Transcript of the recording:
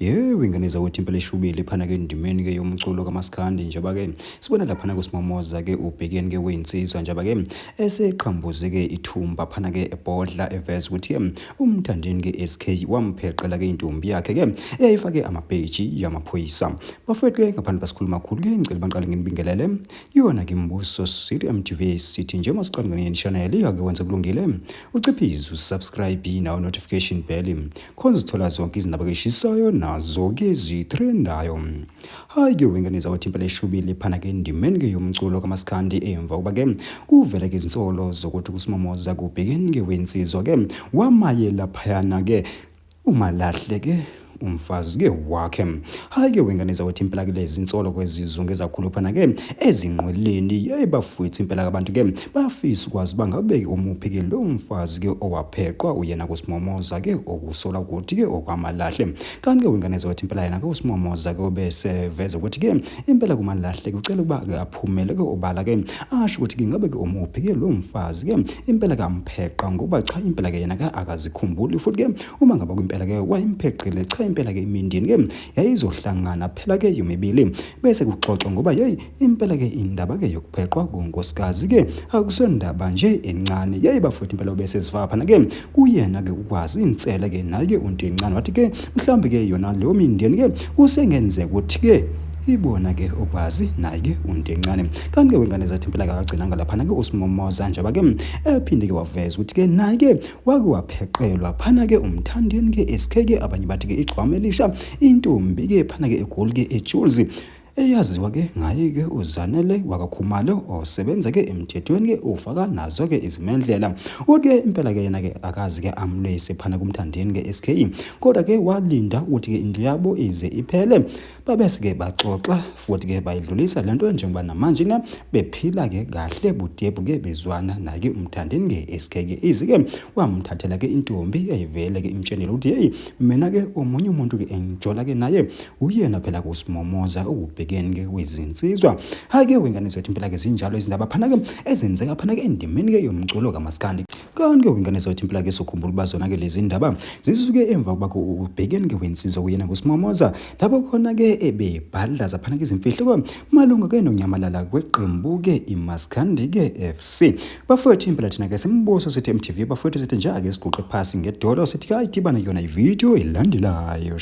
Yebo, ingane zakwethu impela ishubile phana ke endimeni ke yomculo kaMaskandi njengoba ke sibona laphana kuSimomoza ke ubhekeni ke weyinsizwa njengoba ke eseqhambuze ke ithumba phana ke ebhodla eveza ukuthi ke uMthandeni ke SK wampheqela ke intombi yakhe ke eyayifake amabheji yamaphoyisa. Bafowethu ke ngaphandle basikhuluma kakhulu ke ngicela baqale nginibingelele yona ke Mbuso City MTV sithi njengoba siqala ngene channel iyake wenze kulungile uciphize usubscribe nawo notification bell khona uzithola zonke izindaba keshisayo nazo-ke zitrendayo. Hhayi-ke wengane zakwethu impela ishubile phana-ke endimeni-ke yomculo kamaskandi emva kokuba-ke kuvele-ke izinsolo zokuthi kuSimomoza kubhekeni-ke wensizwa-ke wamaye laphayana-ke umalahle-ke umfazi-ke wakhe. Hhayi-ke wengane zakwethu impela ke lezi nsolo kwezizungeza kakhulu phana-ke ezinqweleni. Yeyi bafowethu impela abantu-ke bafisa ukwazi uba ngabe-ke umuphi-ke lo mfazi-ke owapheqwa uyena kuSimomoza-ke okusola ukuthi-ke okwamalahle. Kanti-ke wengane zakwethu impela yena-ke uSimomoza-ke ubeseveza ukuthi-ke impela kumalahle-ke ucela ukuba-ke aphumele-ke obala-ke asho ukuthi-ke ngabe-ke umuphi-ke lo mfazi-ke impela kampheqa ngoba cha impela-ke yena-ke akazikhumbuli futhi-ke uma ngaba kwimpela-ke wayempheqile cha impela-ke imindeni-ke yayizohlangana phela-ke yomibili bese kuxoxwa ngoba yeyi impela-ke indaba-ke yokupheqwa konkosikazi-ke akusondaba nje encane yeyi bafowethu impela ubese zifaka phana-ke kuyena-ke ukwazi insele-ke naye-ke untencane wathi-ke mhlawumbe-ke yona leyo mindeni-ke kusengenzeka ukuthi-ke ibona-ke ukwazi naye-ke untencane kanti-ke wengane zathi impela-ke akagcinanga laphana-ke usimomoza njengoba-ke ephinde-ke waveza ukuthi-ke naye-ke wake wapheqelwa phana-ke umthandeni-ke SK-ke abanye bathi-ke igcwama elisha intombi-ke phana-ke egoli-ke ejules eyaziwa-ke ngaye-ke uZanele wakaKhumalo osebenza-ke emthethweni-ke ufaka nazo-ke izimendlela uthi-ke impela-ke yena-ke akazi-ke amlwise phana kumthandeni-ke SK kodwa-ke walinda ukuthi-ke indlu yabo ize iphele Babese-ke baxoxa futhi-ke bayidlulisa le nto njengoba namanje na bephila-ke kahle budebu-ke bezwana naye umthandeni-ke SK-ke izi-ke wamthathela-ke intombi eyivele-ke imtshenile ukuthi heyi mina-ke omunye umuntu-ke engijola-ke naye uyena phela kusimomoza ukubhekeni-ke kwezinsizwa. Hhayi-ke wengane zethu impela-ke zinjalo izindaba phana-ke ezenzeka phana-ke endimeni-ke yomculo kamaskandi. Kanti-ke wengane zethu impela-ke sokhumbula uba zona-ke lezi ndaba zisuke emva kokuba ubhekeni-ke wensizwa kuyena kusimomoza Lapho khona-ke ebebhadlaza phana-ke izimfihlo malunga-ke nonyamalala kweqembu-ke iMaskandi-ke FC. Bafowethu impela thina-ke simbuso sithi MTV bafowethu sithi nje ake siguqe phasi ngedolo sithi kayidibane kuyona ividiyo elandelayo.